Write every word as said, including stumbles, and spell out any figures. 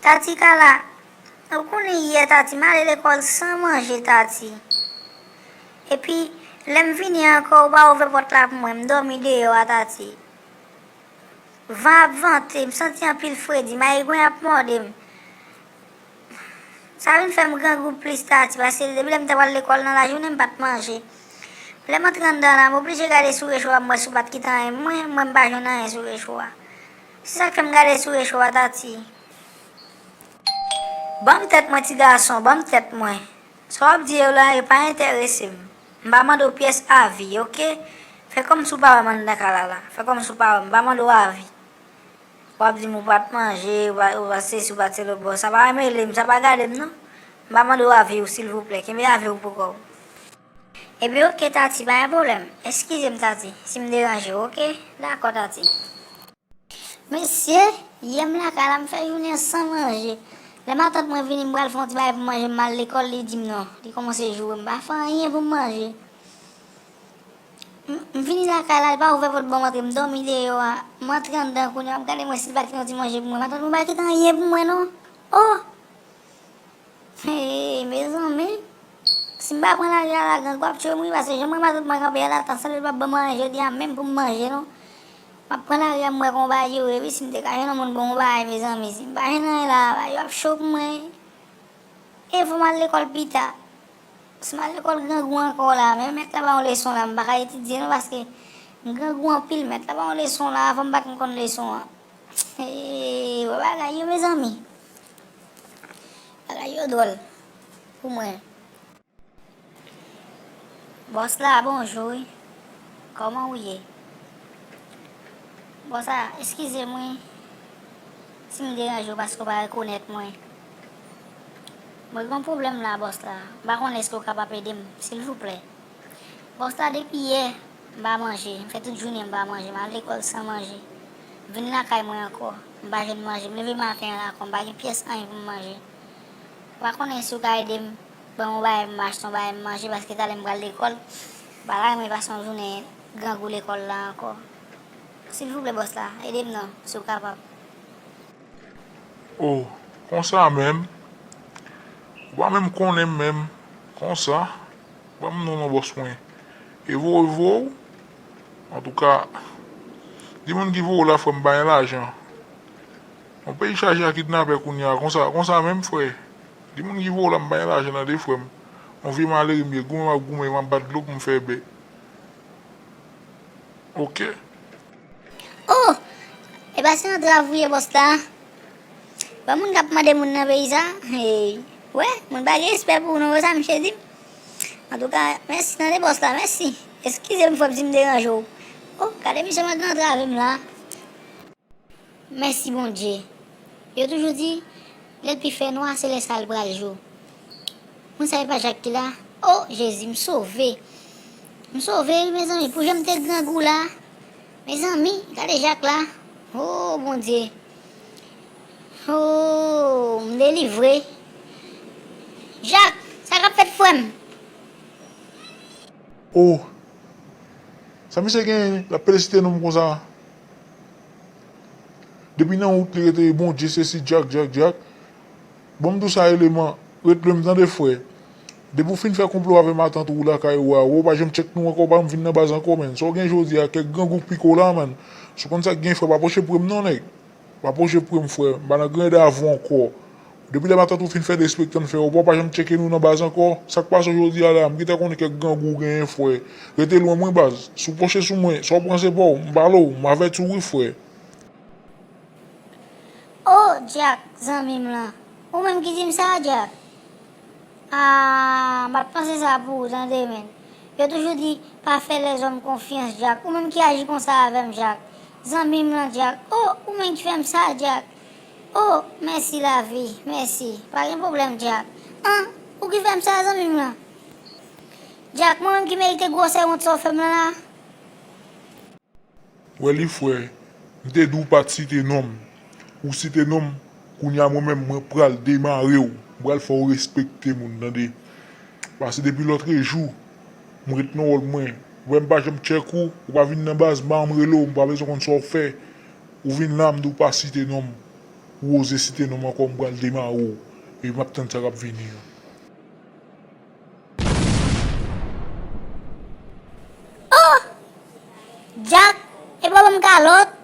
Tati Kala, ou konnen yè Tati, m ale lekòl san manje Tati. Epi, lè m vini ankò, ou pa ouvè pòt la pou mwen, m dòmi deyò a Tati. Van ap vante, m santi anpil fredi, mayigwen ap mòde m. Sa vin fè m grangou plis Tati, paske depi lè m ta pral lekòl nan lajounen, m pa t manje. Lè m antre anndan la, m oblije gade sou recho a, m wè si w pa t kite anyen pou mwen, m wè m pa jwenn anyen sou recho a. Se sa k fè m gade sou recho a Tati. Ban m tèt mwen, ti gason, ban m tèt mwen. Sa w ap di yo la, yo pa enterese m. M pa mande w pyès avi, oke? Fè kòmsi w pa wè m anndan kay la la. Fè kòmsi w pa wè m, m pa mande w avi. W ap di m ou pa t manje, ou pa, ou pa t sesi, ou pa t selo. Bon, sa pa mele m, sa pa gade m, non. M pa mande w avi w, silvouplè. Kenbe avi w pou kò w. Ebyen, oke, Tati, pa gen pwoblèm. Eskize m, Tati, si m deranje w, oke? Dakò, Tati. Mesye, yè m lakay la, m fè jounen an san manje. Lè matant mwen vini, m pral fè yon ti bagay pou m manje, m al lekòl, li di m non. Li kòmanse joure, m pa fè anyen pou m manje. M, m vini lakay la, li pa ouvè pòt ban m antre, m dòmi deyò a. M antre anndan kounye a, m gade mwen si l pa kite yon ti manje pou mwen. Matant mwen pa kite anyen pou mwen, non. Oh! Hey, mezanmi, si m pa pran lari a la, grangou ap tchwe m wi, paske jan mwen matant mwen kanpe a la, tan sanble l p ap ban m anyen jodi a menm pou m manje non. M ap pran lari a m wè kòman bagay yo ye wi, si m te ka jwenn yon moun ban m yon bagay, mezanmi, si m pa jwenn anyen la, bagay yo ap cho pou mwen. E fò m al lekòl pita. Si m al lekòl grangou ankò la, men mèt la ba yon leson la, m pa ka etidye non, paske m grangou anpil, mèt la ba yon leson la, fò m bat m konn leson an. Hey, wè bagay yo, mezanmi. Bagay yo dwòl pou mwen. Bòs la, bonjou wi. Kòman ou ye? Bòs la, eskize m wi si m deranje w paske w pa rekonèt mwen. Mwen gen yon pwoblèm la, bòs la. M pa konnen èske w kapab ede m, silvouplè. Bòs la, depi yè, m pa manje. M fè tout jounen m pa manje. M al lekòl san manje. M vin lakay mwen ankò. M pa jwenn manje. M leve maten an la ankò. M pa gen pyès anyen pou m manje. M pa konnen si w ka ede m, ban m yon bagay m achte, yon bagay m manje, paske talè m pral lekòl. M pa ta renmen pase yon jounen grangou lekòl la ankò. Silvouplè, bòs la, ede m non, si w kapab. Oh, konsa menm? Ou pa menm konnen m menm. Konsa? Ban m non non, bòs mwen. Evo, evo. Antouka, di moun ki voye w la, frè m, pa gen lajan. Yon peyi chaje a kidnapè kounye a, konsa, konsa menm, frè. Di moun ki voye w la, m pa gen lajan tande, frè m. Yon vye malere m ye, goumen m ap goumen, m ap bat dlo pou m fè bè. Oke. Oh! E pa se yon trav ou ye, bòs la? Wè moun k ap mande moun nan peyi sa? Hey! Wè, moun pa gen respè pou ou non, wè sa misye di m? Antouka, mèsi tande, bòs la, mèsi. Eskize m, frè m, si m deranje w. Oh, gade misye mande antrave m la. Mèsi Bondye. Yo toujou di, lè l pi fè nwa, se lè sa l pral jou. Moun sa e pa Jak ki la? Oh, Jezi, m sove. M sove wi, mezanmi, pou jan m te grangou la. Mezanmi, gade Jak la. Oh, Bondye. Oh, m delivre. Jak, sa k ap fèt, frè m? Oh, sa misye genyen, l ap pele site non m konsa? Depi nan wout li rete Bondye sesi, dyak, dyak, dyak. Bon, m di w sa eleman, ret lwen m tande, frè. Depi w fin fè konplo avè matant ou lakay ou a, ou pa janm tchèk nou ankò, ou pa janm vin nan baz ankò, menn. Sa w gen jodi a, kèk grangou k pike w la, menn. Si w konn sa k gen, frè, pa pwoche pre m non, nèg. Pa pwoche pre m, frè. M pa nan grenn èd avè w ankò. Depi lè matant ou fin fè derespektan fè w, ou pa janm tcheke nou nan baz ankò. Sa k pase w jodi a la? M gentan konnen kèk grangou w genyen, frè. Rete lwen mwen, baz. Si w pwoche sou mwen, sa w pran se pa w. M pale w, m avèti w wi, frè. Oh, Dyak, zanmi m lan. Ou menm ki di m sa, Dyak? Ah, m pa t panse sa pou ou, tande, menn. Yo toujou di, pa fè lèzòm konfyans, Dyak. Ou menm ki aji konsa avè m, Dyak. Zanmi m lan, Dyak. Oh, ou menm ki fè m sa, Dyak. Oh, mèsi lavi, mèsi. Pa gen pwoblèm, Dyak. An, ou ki fè m sa, zanmi m lan. Dyak, mwen menm ki merite gwosè wont sa w fè m lan la? Wè li, frè, m te di w pa t site non m. Ou site non m, kounye a mwen menm, mwen pral demare w. M pral fè w respekte moun, tande. Paske depi lòtrejou, m ret nan wòl mwen. Ou wè m pa janm tchèk ou, ou pa vin nan baz, m pa janm rele w, m pa bezwen konn sa w fè. Ou vin la, m di w pa site non m. Ou oze site non m ankò, m pral demare w. E m ap tann sa k ap vini an. Oh! Jack, e pa ban m kalòt?